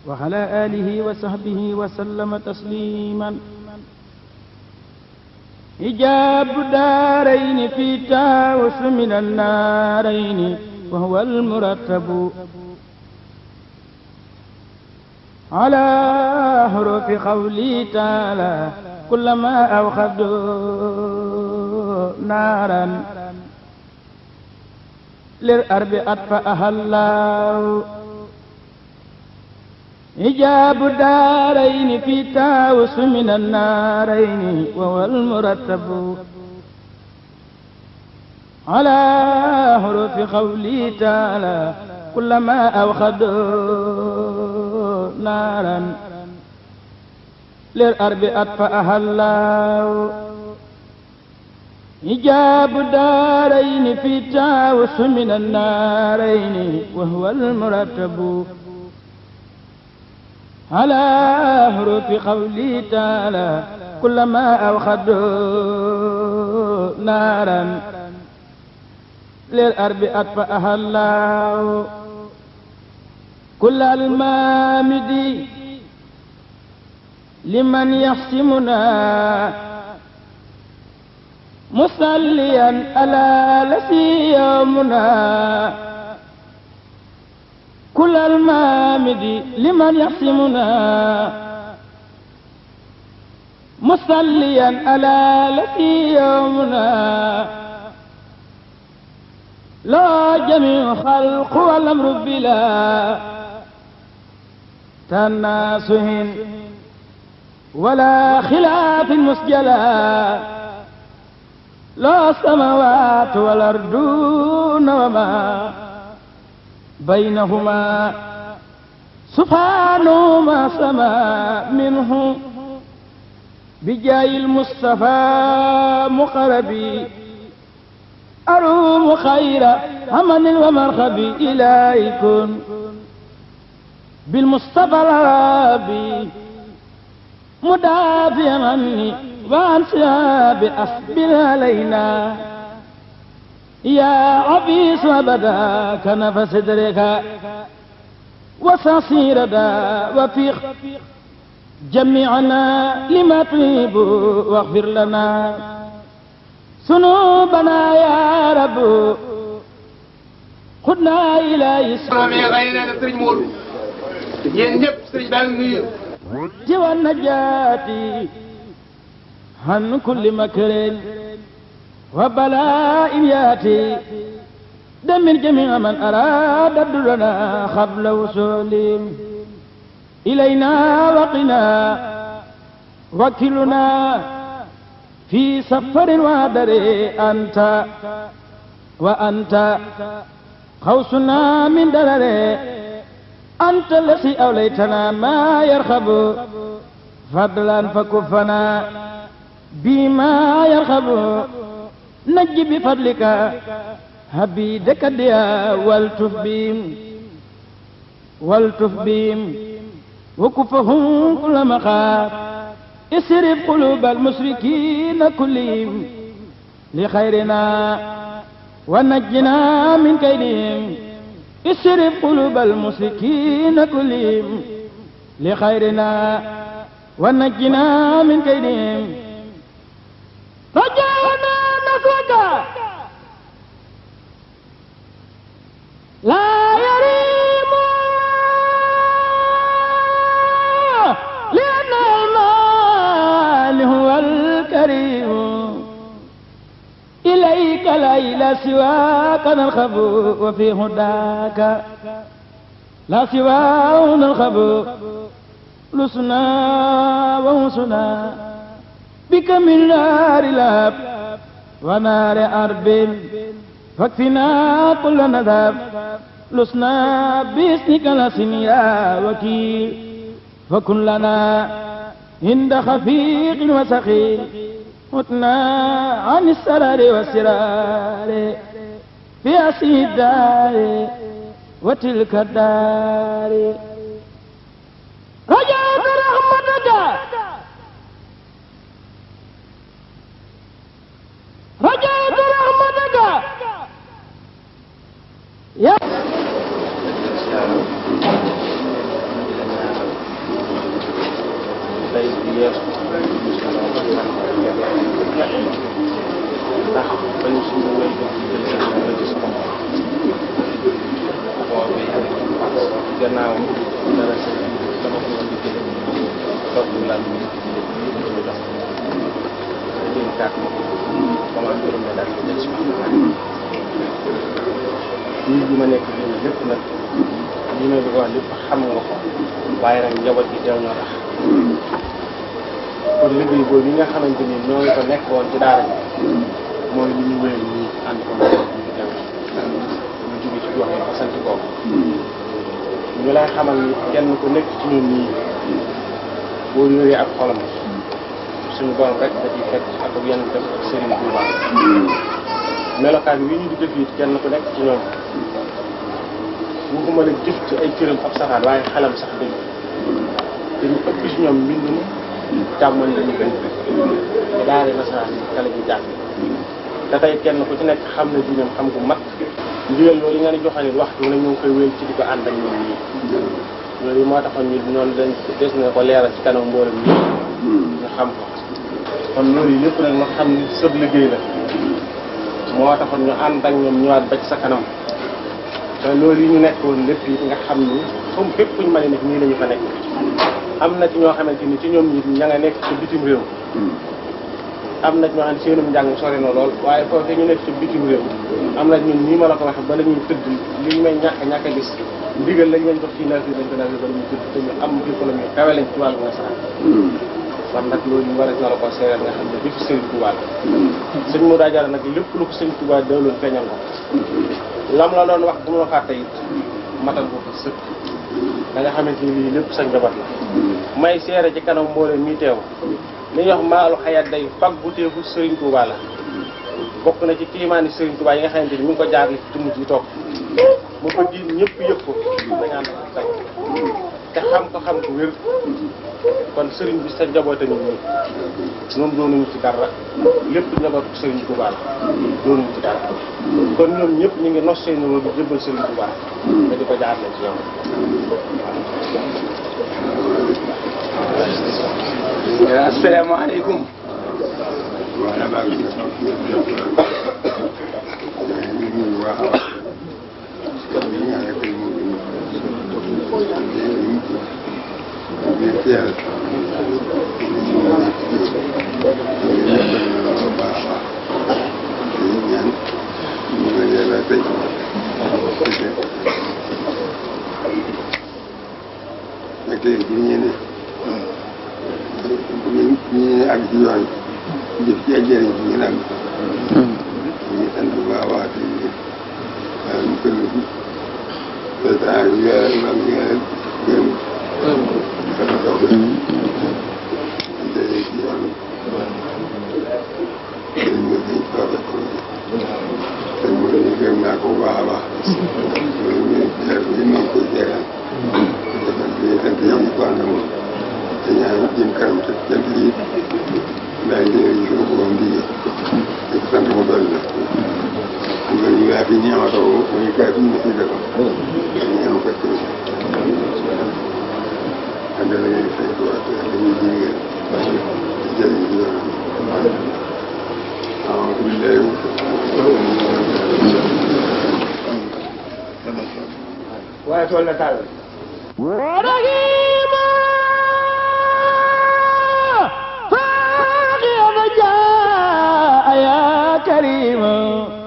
وعلى آله وصحبه وسلم تسليما. حجاب الدارين في تاوس من النارين وهو المرتب على حروف قوله تعالى كلما أوقدوا نارا للأرض أطفأها الله. حجاب الدارين في تاوس من النارين وهو المرتب على حروف قوله تعالى كلما أوقدوا نارا للأرض أطفأها الله. حجاب الدارين في تاوس من النارين وهو المرتب على حروف قوله تعالى كلما أوقدوا نارا للأرض أطفأها الله. كل المامد لمن يحسمنا مصليا على لسي يومنا. كل المامد لمن يحسمنا مصليا على لسي يومنا. لا جميع خلق والأمر بلا تناسه ولا خلاف مسجلا. لا السماوات والأرضون وما بينهما سبحانه ما سما منه بجاي المصطفى مقربي. أروم خير همن ومرخب إليكم بالمصطفى الربي مدافعا عني وعن سياب أصبر علينا يا عبيس أبدا كنفس درك وصاصير دا وفيق جميعنا لما تريب واغفر لنا ذنوبنا يا رب خدنا إلى جوا النجاة عن كل مكر وبلاء ياتي دمر جميع من أراد ضرنا قبل وصولهم إلينا وقنا وكلنا في سفر وادر أنت وأنت خوصنا من درر. أنت الذي أوليتنا ما يرخب فضلا فكفنا بما يرخب. نجي بفضلك حبيدك ديا والتف بهم وكفهم كل مخاف. اسرف قلوب المشركين كلهم لخيرنا ونجنا من كيدهم. اسرف قلوب المشركين كلهم لخيرنا ونجنا من كيدهم. رجعنا نصرك لا يريم لأن المال هو الكريم. إليك لا إله سواك نرخب وفي هداك لا سواه نرخب. لسنا وهسنا بك من نار لهب ونار أرب فاكفنا كل نذاب. لسنا باسمك لسن يا وكيل فكن لنا عند خفيق وسخيل. متنا عن السرر والسرار في أسي الدار وتلك الدار. رجعت رحمتك رجعت رحمتك يا yeesu ndax bañu suñu wéy ba ci jël seen nga gis ko boobu gannaaw dara sa dama ko woon di jël topp laal bi ñu dox jël kaat ma comment juróom ne daal jël si ñii bi ma nekk lii lépp nag li may bëgg wax lépp xam nga ko waaye nag njaboot gi teew ñoo tax kon liggéey boobu yi nga xamante ni ñoo ngi ko nekk woon ci daara ji mooy li ñu wéyal ñii ànd ko ñu fi teew ñu jóge ci gox yi ba sant kooku ñu lay xamal ni kenn ku nekk ci ñun nii boo yore ak xolam suñu borom rek da ciy fekk ak yenn def ak Serigne Touba melokaan wi ñu di def it kenn ku nekk ci ñoom waxuma la jëf ci ay cëram ab safaan waaye xelam sax dëgg te ñu ëpp ci ñoom mbindum càmmoñ lañu gën te daara nasaraan yi kala ñu jàng te tey kenn ku ci nekk xam na diinam xam gu mat ndigal loolu yi nga ne joxe nit waxtu ne ñu ngi koy wéy ci di ko ànd ak ñoom ñii loolu yi moo taxoon ñu noonu dañ des na ko leeral ci kanam mboolem ñi ñu xam ko kon loolu yi yëpp nag nga xam ni sëb liggéey la moo taxoon ñu ànd ak ñoom ñëwaat ba ci sa kanam te loolu yi ñu nekkoon lépp yi nga xam ni comme fépp fu ñu mën a nekk nii la ñu fa nekk am na ci ñoo xamante ni ci ñoom ñi ña nga nekk ci bitim réew am na ci ñoo xam ne seenum njàng sori na lool waaye foofu ñu nekk ci bitim réew am na ñun nii ma la ko waxee ba la ñuy tëdd li ñu may ñàkk a gis ndigal lañ leen jox ci naaf yi dañ ko naaf yi ba la ñuy tëdd te ñu am diplôme yu kawe lañ ci wàllu nasaraan kon nag loolu ñu war a la ko seeral nga xam ne bi fi Sëriñ Tuubaa la sëñ Modou Diarra nag lépp lu ko Sëriñ Tuubaa dawloon feeñal ko lam la doon wax bu ma fàtte it matal ko ko sëkk da nga xamante ni lii lépp sa njaboot la may seere ci kanam mboolem mi teew li ñuy wax maalu xayaat day fag bu teefu Sëriñ Tuubaa la bokk na ci kiimaani Sëriñ Tuubaa yi nga xamante ni mi ngi ko jaarale ci tumu ji toog mu ko diin ñëpp yëg ko dañu ànd ak tey te xam ko wér kon sëriñ bi sa njaboot a ngi nii ñoom doonuñu ci dara lépp njabootu Sëriñ Tuubaa la doonuñu ci dara kon ñoom ñëpp ñu ngi nos seen rôle di jëbbal Sëriñ Tuubaa te di ko jaarale ci yow. asalaamaaleykum. ak ci yoon jëf ci ay jëriñ ci ngeen am ñu sant bu baax a baax te ñu kër gi te temps yi nga gërëm sama kaw te ci yoon te ñu dañ ko rek te mu ñu gërëm naa ko bu baax a baax loolu ñu jeex yi ma ko jeexal ñu sant yow ñu ko ànd moom te ñaan jëm kanam te jant yi daal di leen gërëm ko moom di ko sant mu doon la am na ñu laa fi ñaamatoo muy kaay fi ñu fi def ñu am ko ci am na ngeen fay ko wax dañuy jëngeel di jëriñ ci yoon waaye tool na taal يا كريم